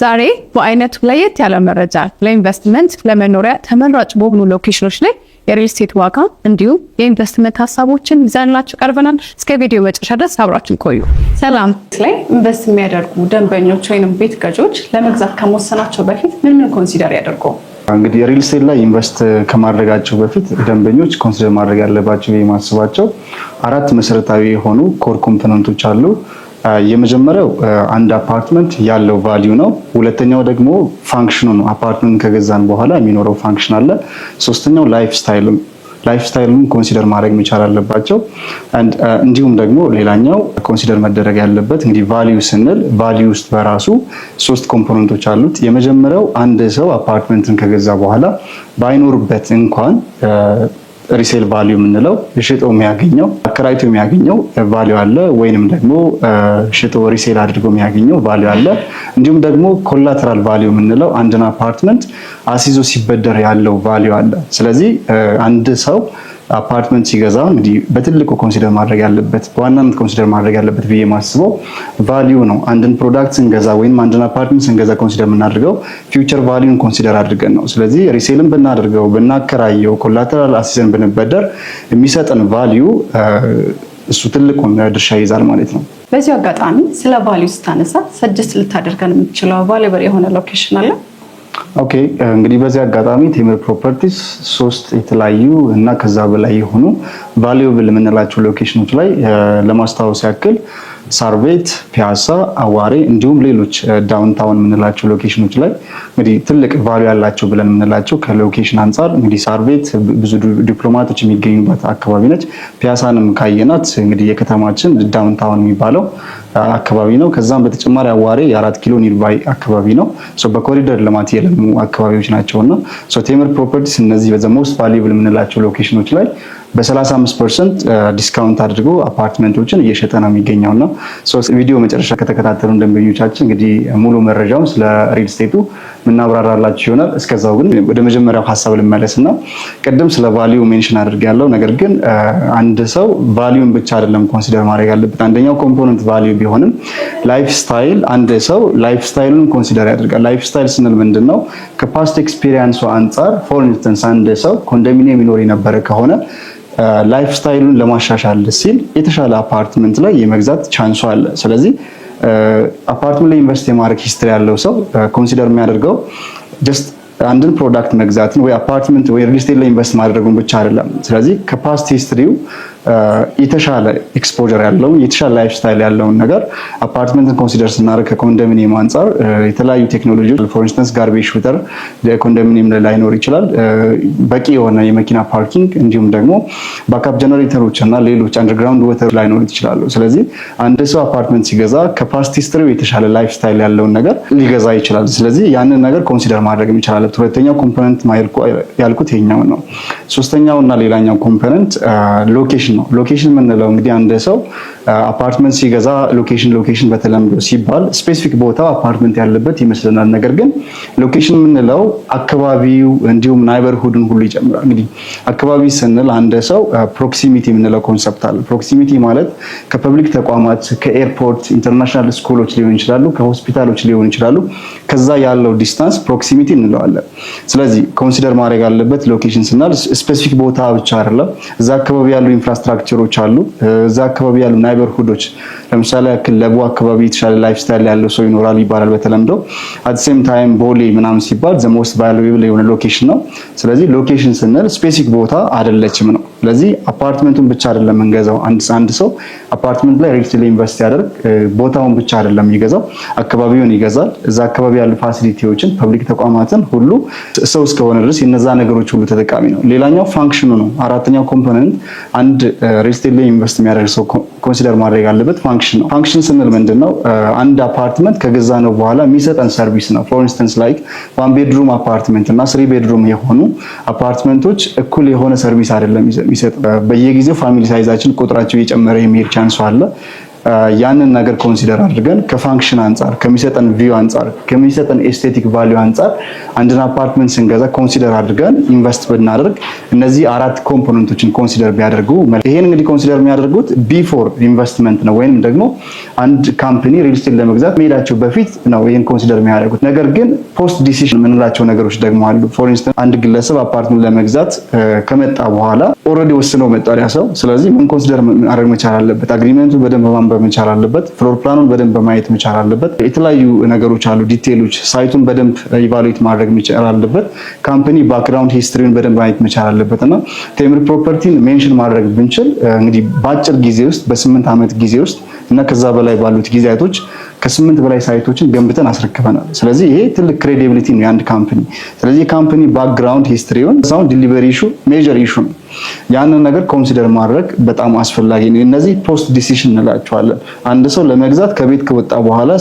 ዛሬ በአይነቱ ለየት ያለ መረጃ ለኢንቨስትመንት፣ ለመኖሪያ ተመራጭ በሆኑ location ኖች ላይ የ real estate ዋጋ እንዲሁም የኢንቨስትመንት ሀሳቦችን ይዘንላችሁ ቀርበናል። እስከ ቪዲዮ መጨረሻ ድረስ አብራችን ቆዩ። ሰላም ላይ invest የሚያደርጉ ደንበኞች ወይም ቤት ገዢዎች ለመግዛት ከመወሰናቸው በፊት ምን ምን consider ያደርጉ? እንግዲህ real estate ላይ invest ከማድረጋቸው በፊት ደንበኞች consider ማድረግ ያለባቸው የማስባቸው አራት መሰረታዊ የሆኑ core component ኦች አሉ። የመጀመሪያው አንድ አፓርትመንት ያለው value ነው። ሁለተኛው ደግሞ function ኑ ነው። አፓርትመንት ከገዛን በኋላ የሚኖረው function አለ። ሶስተኛው lifestyle ኡን consider ማድረግ መቻል አለባቸው። እንዲሁም ደግሞ ሌላኛው consider መደረግ ያለበት እንግዲህ value ስንል value ውስጥ በራሱ ሶስት component ኦች አሉት። የመጀመሪያው አንድ ሰው አፓርትመንትን ከገዛ በኋላ ባይኖርበት እንኳን resale value የምንለው ሽጦ የሚያገኘው፣ አከራይቶ የሚያገኘው value አለ፣ ወይንም ደግሞ ሽጦ resale አድርጎ የሚያገኘው value አለ። እንዲሁም ደግሞ collateral value የምንለው አንድን አፓርትመንት አስይዞ ሲበደር ያለው value አለ። ስለዚህ አንድ ሰው አፓርትመንት ሲገዛ እንግዲህ በትልቁ consider ማድረግ ያለበት፣ በዋናነት consider ማድረግ ያለበት ብዬ ማስበው value ነው። አንድን product ስንገዛ ወይም አንድን አፓርትመንት ስንገዛ consider የምናደርገው future value ን consider አድርገን ነው። ስለዚህ resale ን ብናደርገው፣ ብናከራየው፣ collateral አስይዘን ብንበደር የሚሰጠን value እሱ ትልቁን ድርሻ ይይዛል ማለት ነው። በዚሁ አጋጣሚ ስለ value ስታነሳ suggest ልታደርገን የምትችለው valuable የሆነ location አለ? Okay፣ እንግዲህ በዚህ አጋጣሚ ቴምር ፕሮፐርቲስ ሶስት የተለያዩ እና ከዛ በላይ የሆኑ valuable የምንላቸው location ኖች ላይ፣ ለማስታወስ ያክል ሳርቤት፣ ፒያሳ፣ አዋሬ እንዲሁም ሌሎች downtown የምንላቸው location ኖች ላይ እንግዲህ ትልቅ value ያላቸው ብለን የምንላቸው ከ location አንጻር እንግዲህ ሳርቤት ብዙ ዲፕሎማቶች የሚገኙበት አካባቢ ነች። ፒያሳንም ካየናት እንግዲህ የከተማችን downtown የሚባለው አካባቢ ነው። ከዛም በተጨማሪ አዋሬ የ4 ኪሎ nearby አካባቢ ነው። በኮሪደር ልማት የለሙ አካባቢዎች ናቸው እና ቴምር ፕሮፐርቲስ እነዚህ በ most valuable የምንላቸው location ኖች ላይ በ35% discount አድርጎ አፓርትመንቶችን እየሸጠ ነው የሚገኘው። እና ቪዲዮ መጨረሻ ከተከታተሉ ደንበኞቻችን እንግዲህ ሙሉ መረጃውን ስለ real estate ኡ የምናብራራላችሁ ይሆናል። እስከዛው ግን ወደ መጀመሪያው ሀሳብ ልመለስ እና ቅድም ስለ value mention አድርጌያለሁ። ነገር ግን አንድ ሰው value ን ብቻ አይደለም consider ማድረግ ያለበት። አንደኛው component value ቢሆንም lifestyle፣ አንድ ሰው lifestyle ኡን consider ያደርጋል። Lifestyle ስንል ምንድን ነው? ከ past experience ኡ አንጻር፣ for instance አንድ ሰው ኮንዶሚኒየም ይኖር የነበረ ከሆነ lifestyle ኡን ለማሻሻል ሲል የተሻለ አፓርትመንት ላይ የመግዛት chance ኡ አለ። ስለዚህ አፓርትመንት ላይ invest የማድረግ history ያለው ሰው consider የሚያደርገው just አንድን product መግዛትን ወይ አፓርትመንት ወይ real estate ላይ invest ማድረጉን ብቻ አይደለም። ስለዚህ ከ past history ው የተሻለ exposure ያለውን፣ የተሻለ lifestyle ያለውን ነገር አፓርትመንትን consider ስናደርግ ከኮንዶሚኒየም አንጻር የተለያዩ ቴክኖሎጂዎች፣ for instance garbage shooter ኮንዶሚኒየም ላይ ላይኖር ይችላል። በቂ የሆነ የመኪና parking እንዲሁም ደግሞ backup ጀነሬተሮች እና ሌሎች underground water ላይኖሩ ይችላሉ። ስለዚህ አንድ ሰው አፓርትመንት ሲገዛ ከ past history ው የተሻለ lifestyle ያለውን ነገር ሊገዛ ይችላል። ስለዚህ ያንን ነገር consider ማድረግ ይችላል። ሁለተኛው component ያልኩት ይሄኛው ነው። ሶስተኛው እና ሌላኛው component location ነው። Location የምንለው እንግዲህ አንድ ሰው አፓርትመንት ሲገዛ location location በተለምዶ ሲባል specific ቦታው አፓርትመንት ያለበት ይመስለናል። ነገር ግን location የምንለው አካባቢው እንዲሁም neighborhood ን ሁሉ ይጨምራል። እንግዲህ አካባቢ ስንል አንድ ሰው proximity የምንለው concept አለ። Proximity ማለት ከ public ተቋማት፣ ከ airport፣ international school ኦች ሊሆን ይችላሉ፣ ከሆስፒታሎች ሊሆን ይችላሉ። ከዛ ያለው distance proximity እንለዋለን። ስለዚህ consider ማድረግ አለበት። Location ስንል specific ቦታ ብቻ አይደለም። እዛ አካባቢ ያሉ infrastructure ኦች አሉ። እዛ አካባቢ ያሉ neighborhood ኦች፣ ለምሳሌ ያክል ለቡ አካባቢ የተሻለ lifestyle ያለው ሰው ይኖራል ይባላል በተለምዶ። At same time ቦሌ ምናምን ሲባል the most valuable የሆነ location ነው። ስለዚህ location ስንል specific ቦታ አይደለችም ነው። ስለዚህ አፓርትመንቱን ብቻ አይደለም የምንገዛው። አንድ ሰው አፓርትመንት ላይ real estate invest ሲያደርግ ቦታውን ብቻ አይደለም የሚገዛው፣ አካባቢውን ይገዛል። እዛ አካባቢ ያሉ facility ዎችን፣ public ተቋማትን ሁሉ፣ ሰው እስከሆነ ድረስ የነዛ ነገሮች ሁሉ ተጠቃሚ ነው። ሌላኛው function ኑ ነው። አራተኛው component አንድ real estate ላይ invest የሚያደርግ ሰው consider ማድረግ ያለበት function ነው። Function ስንል ምንድን ነው? አንድ አፓርትመንት ከገዛነው በኋላ የሚሰጠን service ነው። For instance like one bedroom apartment እና three bedroom የሆኑ አፓርትመንቶች እኩል የሆነ service አይደለም የሚሰጥ። በየጊዜው family size ኣችን ቁጥራቸው እየጨመረ የሚሄድ chance ኡ አለ። ያንን ነገር consider አድርገን ከ function አንጻር፣ ከሚሰጠን view አንጻር፣ ከሚሰጠን aesthetic value አንጻር አንድን አፓርትመንት ስንገዛ consider አድርገን invest ብናደርግ እነዚህ አራት component ኦችን consider ቢያደርጉ፣ ይሄን እንግዲህ consider የሚያደርጉት before investment ነው ወይንም ደግሞ አንድ company real estate ለመግዛት መሄዳቸው በፊት ነው ይሄን consider የሚያደርጉት። ነገር ግን post decision የምንላቸው ነገሮች ደግሞ አሉ። For instance፣ አንድ ግለሰብ አፓርትመንት ለመግዛት ከመጣ በኋላ already ወስኖ መጥቷል ያ ሰው። ስለዚህ ምን consider ማድረግ መቻል አለበት? Agreement ኡ በደንብ ማንበብ መቻል አለበት። Floor plan ኡን በደንብ ማየት መቻል አለበት። የተለያዩ ነገሮች አሉ፣ detail ኦች፣ site ኡን በደንብ evaluate ማድረግ መቻል አለበት። Company background history ውን በደንብ ማየት መቻል አለበት። እና ቴምር ፕሮፐርቲን mention ማድረግ ብንችል እንግዲህ በአጭር ጊዜ ውስጥ፣ በ8 ዓመት ጊዜ ውስጥ እና ከዛ በላይ ባሉት ጊዜያቶች ከ8 በላይ site ኦችን ገንብተን አስረክበናል። ስለዚህ ይሄ ትልቅ credibility ነው የአንድ company። ስለዚህ የ company background history ውን ሳሁን delivery issue major issue ነው። ያንን ነገር consider ማድረግ በጣም አስፈላጊ ነው። እነዚህ post decision እንላቸዋለን። አንድ ሰው ለመግዛት ከቤት ከወጣ በኋላ፣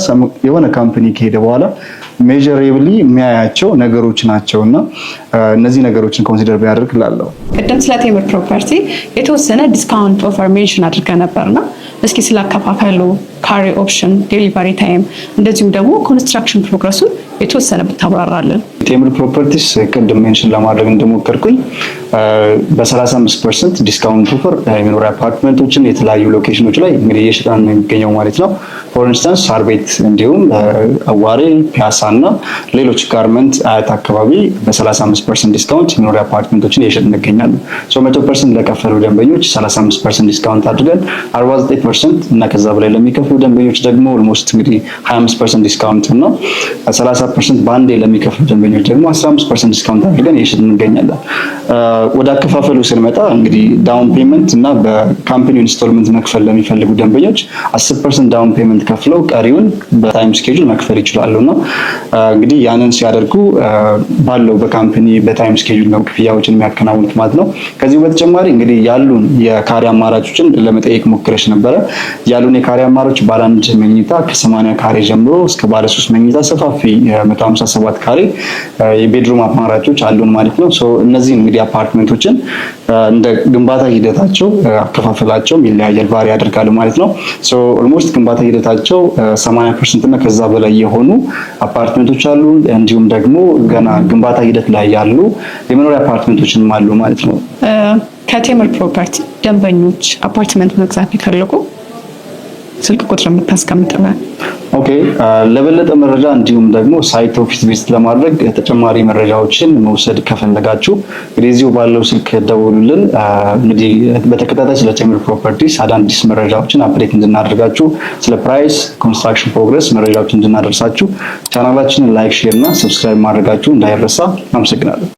የሆነ company ከሄደ በኋላ measurably የሚያያቸው ነገሮች ናቸው እና እነዚህ ነገሮችን consider ቢያደርግ እላለሁ። ቅድም ስለ ቴምር ፕሮፐርቲ የተወሰነ discount offer mention አድርገህ ነበርና እስኪ ስላከፋፈሉ፣ ካሬ option፣ delivery time እንደዚሁም ደግሞ construction progress ኡን የተወሰነ ብታብራራለን። ቴምር ፕሮፐርቲስ ቅድም mention ለማድረግ እንደሞከርኩኝ በ35% discount offer የመኖሪያ አፓርትመንቶችን የተለያዩ location ኦች ላይ እንግዲህ እየሸጠን ነው የሚገኘው ማለት ነው። For instance፣ ሳር ቤት እንዲሁም አዋሬ፣ ፒያሳ እና ሌሎች ጋርመንት፣ አያት አካባቢ በ35% discount የመኖሪያ አፓርትመንቶችን እየሸጥን እንገኛለን። So 100% ለከፈሉ ደንበኞች 35% discount አድርገን 49% እና ከዛ በላይ ለሚከፍሉ ደንበኞች ደግሞ almost እንግዲህ 25% discount ነው። 30% በአንዴ ለሚከፍሉ ደንበኞች ደግሞ 15% discount አድርገን እየሸጥን እንገኛለን። ወደ አከፋፈሉ ስንመጣ እንግዲህ down payment እና በ company installment መክፈል ለሚፈልጉ ደንበኞች 10% down payment ከፍለው ቀሪውን በ time schedule መክፈል ይችላሉ። እና እንግዲህ ያንን ሲያደርጉ ባለው በ company በ time schedule ነው ክፍያዎችን የሚያከናውኑት ማለት ነው። ከዚህ በተጨማሪ እንግዲህ ያሉን የካሬ አማራጮችን ለመጠየቅ ሞክረሽ ነበረ። ያሉን የካሬ አማራጮች ባለ አንድ መኝታ ከ80 ካሬ ጀምሮ እስከ ባለ ሶስት መኝታ ሰፋፊ 157 ካሬ የ bedroom አማራጮች አሉን ማለት ነው። እነዚህ እንግዲህ አፓርትመንቶችን እንደ ግንባታ ሂደታቸው አከፋፈላቸውም ይለያያል፣ vary ያደርጋሉ ማለት ነው። Almost ግንባታ ሂደታቸው 80% እና ከዛ በላይ የሆኑ አፓርትመንቶች አሉ። እንዲሁም ደግሞ ገና ግንባታ ሂደት ላይ ያሉ የመኖሪያ አፓርትመንቶችንም አሉ ማለት ነው። ከቴምር ፕሮፐርቲ ደንበኞች አፓርትመንት መግዛት ቢፈልጉ ስልክ ቁጥር የምታስቀምጥልን? Okay፣ ለበለጠ መረጃ እንዲሁም ደግሞ site office visit ለማድረግ ተጨማሪ መረጃዎችን መውሰድ ከፈለጋችሁ እንግዲህ እዚሁ ባለው ስልክ ደውሉልን። እንግዲህ በተከታታይ ስለ ቴምር ፕሮፐርቲስ አዳዲስ መረጃዎችን update እንድናደርጋችሁ፣ ስለ price፣ construction progress መረጃዎችን እንድናደርሳችሁ ቻናላችንን like፣ share እና subscribe ማድረጋችሁ እንዳይረሳ። አመሰግናለሁ።